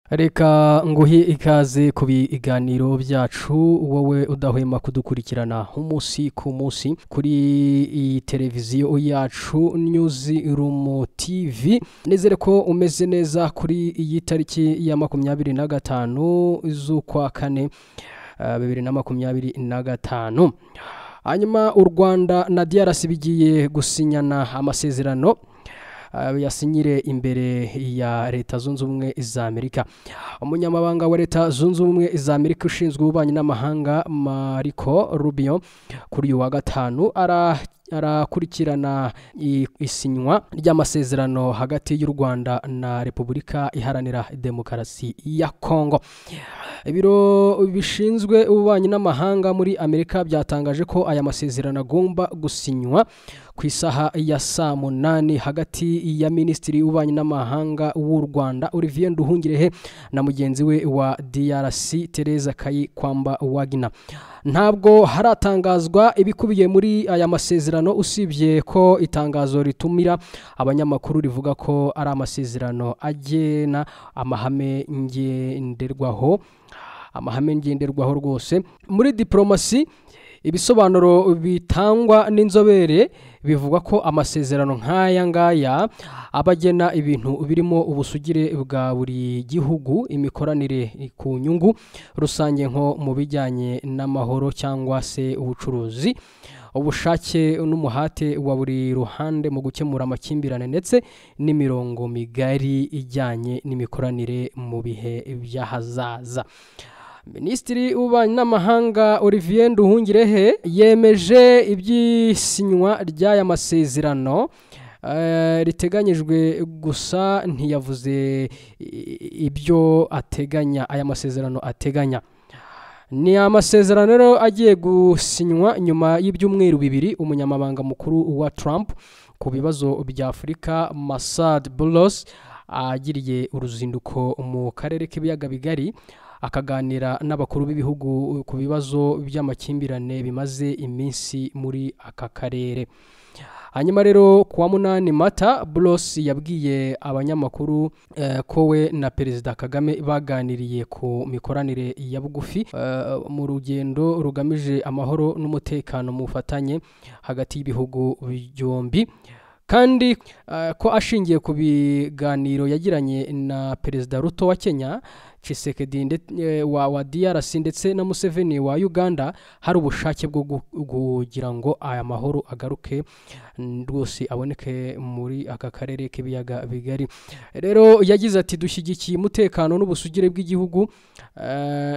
Reka nguhe ikaze ku biganiro byacu, wowe udahwema kudukurikirana umunsi ku munsi kuri iyi televiziyo yacu Newsroom TV. Nizere ko umeze neza kuri iyi tariki ya 25 z'ukwa kane 2025. Hanyuma u Rwanda na DRC bigiye gusinyana amasezerano yasinyire imbere ya Leta Zunze Ubumwe za Amerika. Umunyamabanga wa Leta Zunze Ubumwe za Amerika ushinzwe ububanyi n'amahanga Marco Rubio kuri uyu wa gatanu arakurikirana isinywa ry'amasezerano hagati y'u Rwanda na Repubulika Iharanira Demokarasi ya Kongo. Ibiro bishinzwe ububanyi n'amahanga muri Amerika byatangaje ko aya masezerano agomba gusinywa ku isaha ya saa 8 hagati ya Minisitiri w'Ububanyi n'Amahanga w'u Rwanda Olivier Nduhungirehe na mugenzi we wa DRC Teresa Kayikwamba Wagner. Ntabwo haratangazwa ibikubiye muri aya masezerano, usibye ko itangazo ritumira abanyamakuru rivuga ko ari amasezerano agena amahame ngenderwaho, amahame ngenderwaho rwose muri diplomasi. Ibisobanuro bitangwa n'inzobere bivuga ko amasezerano nk'aya ngaya abagena ibintu birimo ubusugire bwa buri gihugu, imikoranire ku nyungu rusange nko mu bijyanye n'amahoro cyangwa se ubucuruzi, ubushake n'umuhate wa buri ruhande mu gukemura amakimbirane, ndetse n'imirongo migari ijyanye n'imikoranire mu bihe by'ahazaza. Minisitiri w'Ububanyi n'Amahanga Olivier Nduhungirehe yemeje iby'isinywa ry'aya masezerano riteganyijwe, gusa ntiyavuze ibyo ateganya aya masezerano ateganya. Ni amasezerano rero agiye gusinywa nyuma y'ibyumweru 2 umunyamabanga mukuru wa Trump ku bibazo bya Afurika Massad Boulos agiriye uruzinduko mu karere k'ibiyaga bigari, akaganira n'abakuru b'ibihugu ku bibazo by'amakimbirane bimaze iminsi muri aka karere. Hanyuma rero kuwa 8 Mata, Boulos yabwiye abanyamakuru ko we na Perezida Kagame baganiriye ku mikoranire ya bugufi mu rugendo rugamije amahoro n'umutekano mu bufatanye hagati y'ibihugu byombi, kandi ko ashingiye ku biganiro yagiranye na Perezida Ruto wa Kenya, Tshisekedi wa DRC ndetse na Museveni wa Uganda, hari ubushake bwo kugira ngo aya mahoro agaruke rwose aboneke muri aka karere k'ibiyaga bigari. Rero yagize ati dushyigikiye umutekano n'ubusugire bw'igihugu,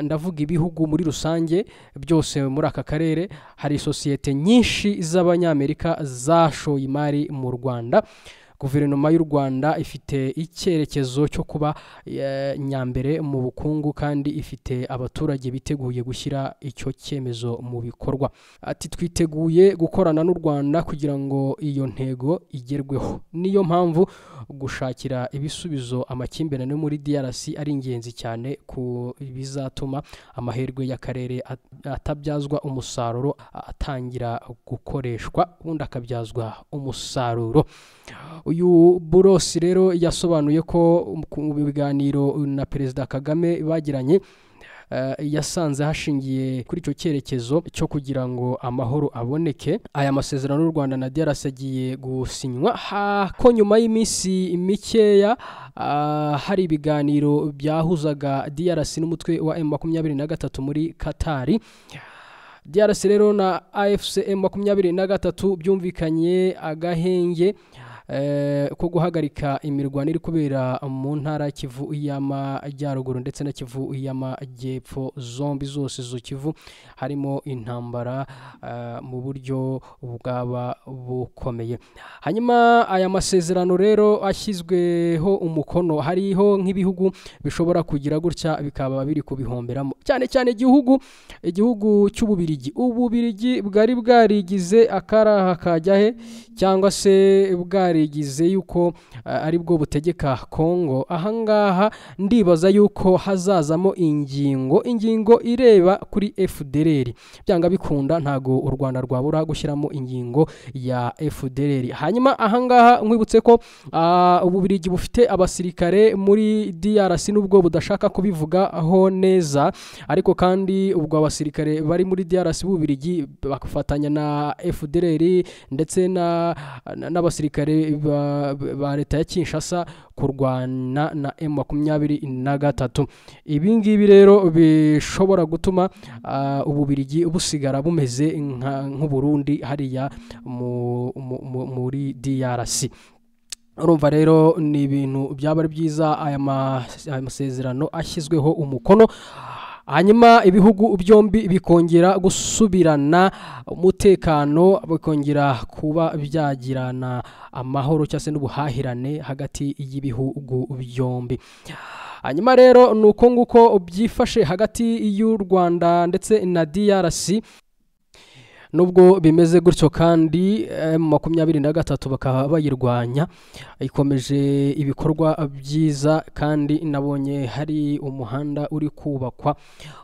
ndavuga ibihugu muri rusange byose muri aka karere. Hari sosiyete nyinshi z'Abanyamerika zashoye imari mu Rwanda. Guverinoma y'u Rwanda ifite icyerekezo cyo kuba nyambere mu bukungu, kandi ifite abaturage biteguye gushyira icyo cyemezo mu bikorwa. Ati twiteguye gukorana n'u Rwanda kugira ngo iyo ntego igerweho. Niyo mpamvu gushakira ibisubizo amakimbirane muri DRC ari ingenzi cyane ku bizatuma amahirwe y'akarere atabyazwa umusaruro atangira gukoreshwa, ubundi akabyazwa umusaruro. Uyu Boulos rero yasobanuye ko mu biganiro na Perezida Kagame bagiranye yasanze hashingiye kuri icyo cyerekezo cyo kugira ngo amahoro aboneke. Aya masezerano y'u Rwanda na DRC agiye gusinywa ko nyuma y'iminsi mikeya hari ibiganiro byahuzaga DRC n'umutwe wa M23 muri Katari. DRC rero na AFC M23 byumvikanye agahenge ko guhagarika imirwano iri kubera mu ntara Kivu y'Amajyaruguru ndetse na Kivu y'Amajyepfo, zombi zose zo Kivu harimo intambara mu buryo bwaba bukomeye. Hanyuma aya masezerano rero ashyizweho umukono, hariho nk'ibihugu bishobora kugira gutya bikaba biri kubihomberamo, cyane cyane igihugu cy'Ububirigi. Ububirigi bwari bwarigize akaraha kajya he, cyangwa se bwari bwarigize yuko ari bwo butegeka Kongo. Ahangaha ndibaza yuko hazazamo ingingo ireba kuri FDLR. Byanga bikunda ntago u Rwanda rwabura gushyiramo ingingo ya FDLR. Hanyuma ahangaha nkwibutse ko Ububirigi bufite abasirikare muri DRC nubwo budashaka kubivugaho neza, ariko kandi ubwo abasirikare bari muri DRC b'Ububirigi bafatanya na FDLR ndetse n'abasirikare ba leta ya Kinshasa kurwana na M23. Ibi ngibi rero bishobora gutuma Ububirigi busigara bumeze nk'Uburundi hariya muri DRC. Urumva rero ni ibintu byaba ari byiza aya masezerano ashyizweho umukono, hanyuma ibihugu byombi bikongera gusubirana umutekano, bikongera kuba byagirana amahoro cyangwa se n'ubuhahirane hagati y'ibihugu byombi. Hanyuma rero nuko nguko byifashe hagati y'u Rwanda ndetse na DRC. Nubwo bimeze gutyo kandi M23 bakaba bayirwanya, ikomeje ibikorwa byiza kandi nabonye hari umuhanda uri kubakwa.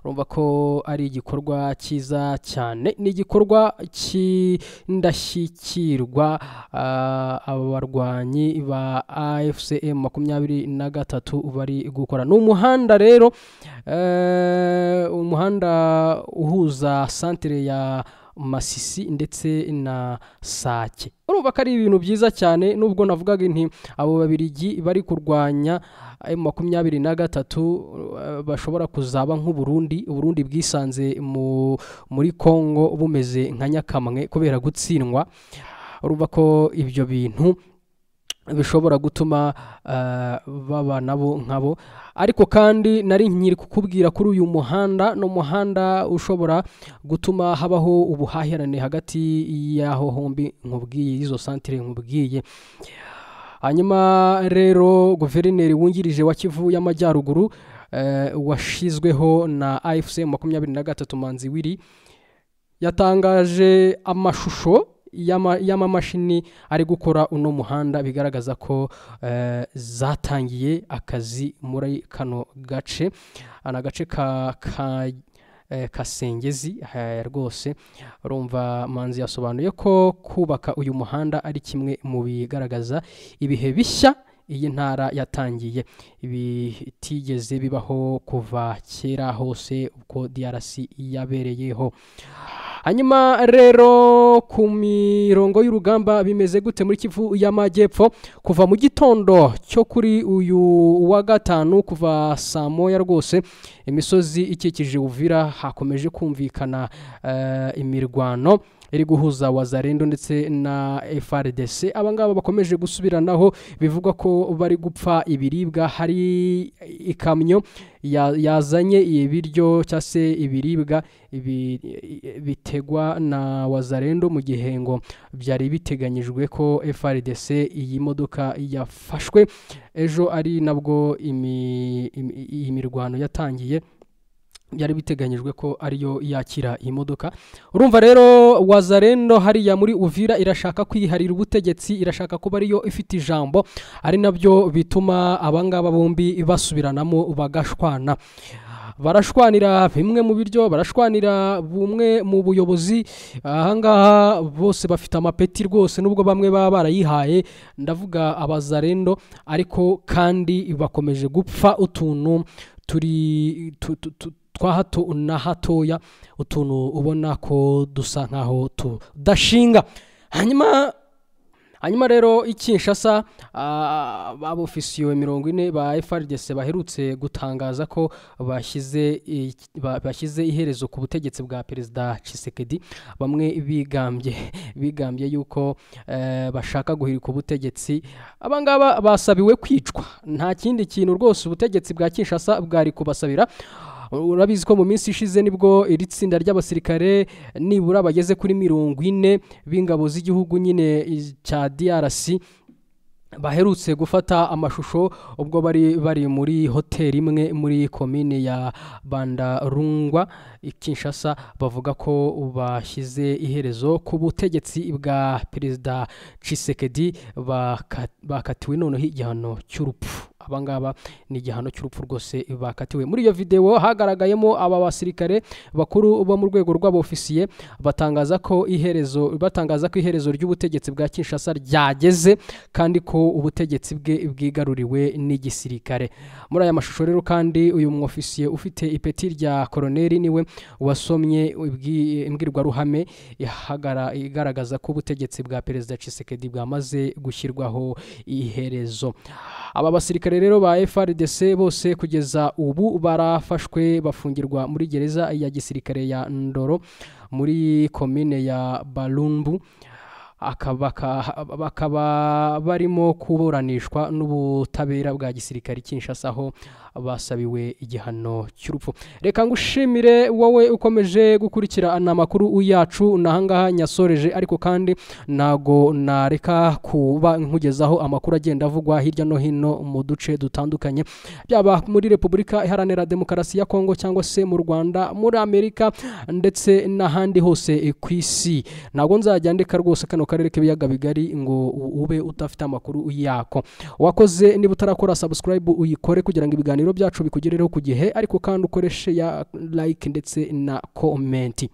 Urumva ko ari igikorwa cyiza cyane, ni igikorwa cy'indashyikirwa abarwanyi ba AFC M23 bari gukora. Ni umuhanda rero, umuhanda uhuza santere ya Masisi ndetse na Sake. Urumva ko ari ibintu byiza cyane, nubwo navugaga nti abo babirigi bari kurwanya M23 bashobora kuzaba nk'Uburundi. Uburundi bwisanze muri Kongo bumeze nka nyakamwe kubera gutsindwa. Urumva ko ibyo bintu bishobora gutuma baba nabo nkabo. Ariko kandi nari nkiri kukubwira kuri uyu muhanda, no muhanda ushobora gutuma habaho ubuhahirane hagati y'aho hombi nkubwiye, izo santere nkubwiye. Hanyuma rero guverineri wungirije wa Kivu y'Amajyaruguru washizweho na AFC M23 Manzi Wiri yatangaje amashusho y'amamashini ari gukora uno muhanda, bigaragaza ko zatangiye akazi muri kano gace, ana gace ka Kasengezi rwose. Urumva Manzi yasobanuye ko kubaka uyu muhanda ari kimwe mu bigaragaza ibihe bishya iyi ntara yatangiye, ibitigeze bibaho kuva kera hose uko DRC yabereyeho. Hanyuma rero ku mirongo y'urugamba bimeze gute muri Kivu y'Amajyepfo? Kuva mu gitondo cyo kuri uyu wa gatanu kuva saa moya rwose, imisozi ikikije Uvira hakomeje kumvikana imirwano iri guhuza Wazalendo ndetse na FARDC. Abangaba bakomeje gusubiranaho, bivugwa ko bari gupfa ibiribwa. Hari ikamyo yazanye ibiryo cyangwa se ibiribwa bitegwa na Wazalendo, mu gihe ngo byari biteganyijwe ko FARDC iyi modoka yafashwe ejo, ari nabwo iyi mirwano yatangiye, byari biteganyijwe ko ariyo yakira iyi modoka. Urumva rero Wazalendo hariya muri Uvira irashaka kwiharira ubutegetsi, irashaka kuba ariyo ifite ijambo, ari nabyo bituma abangaba bombi basubiranamo bagashwana. Barashwanira bimwe mu biryo, barashwanira bumwe mu buyobozi. Ahangaha bose bafite amapeti rwose, nubwo bamwe baba barayihaye, ndavuga abazarendo, ariko kandi bakomeje gupfa utuntu turi twa hato na hatoya, utuntu ubona ko dusa nkaho tudashinga. Hanyuma rero i Kinshasa abofisiye 40 ba FARDC baherutse gutangaza ko bashyize iherezo ku butegetsi bwa Perezida Tshisekedi. Bamwe bigambye yuko bashaka guhirika ubutegetsi. Abangaba basabiwe kwicwa, nta kindi kintu rwose ubutegetsi bwa Kinshasa bwari kubasabira. Urabizi ko mu minsi ishize nibwo iri tsinda ry'abasirikare nibura bageze kuri 40 b'ingabo z'igihugu nyine cya DRC Baherutse gufata amashusho ubwo bari bari muri hoteli imwe muri komine ya Bandarungwa i Kinshasa, bavuga ko bashyize iherezo ku butegetsi bwa Perezida Tshisekedi, bakatiwe noneho igihano cy'urupfu. Abangaba ni igihano cy'urupfu rwose bakatiwe. Muri iyo videwo hagaragayemo aba basirikare bakuru bo mu rwego rw'abofisiye batangaza ko iherezo ry'ubutegetsi bwa Kinshasa ryageze, kandi ko ubutegetsi bwe bwigaruriwe n'igisirikare. Muri aya mashusho rero kandi, uyu mwofisiye ufite ipeti rya koroneri niwe wasomye imbwirwaruhame igaragaza ko ubutegetsi bwa Perezida Tshisekedi bwamaze gushyirwaho iherezo. Aba basirikare rero ba FARDC bose kugeza ubu barafashwe, bafungirwa muri gereza ya gisirikare ya Ndolo muri komine ya Barumbu, bakaba barimo kuburanishwa n'ubutabera bwa gisirikare i Kinshasa, aho basabiwe igihano cy'urupfu. Reka ngushimire wowe ukomeje gukurikirana amakuru yacu, nahangaha nyasoreje, ariko kandi ntago nareka kuba nkugezaho amakuru agenda avugwa hirya no hino mu duce dutandukanye, byaba muri Repubulika Iharanira Demokarasi ya Kongo cyangwa se mu Rwanda, muri Amerika ndetse n'ahandi hose ku isi. Ntabwo nzajya ndeka rwose kano karere k'ibiyaga bigari ngo ube udafite amakuru yako. Wakoze, niba utarakora subscribe uyikore kugira ngo ibiganiro byacu bikugereho ku gihe, ariko kandi ukoreshe ya like ndetse na comment.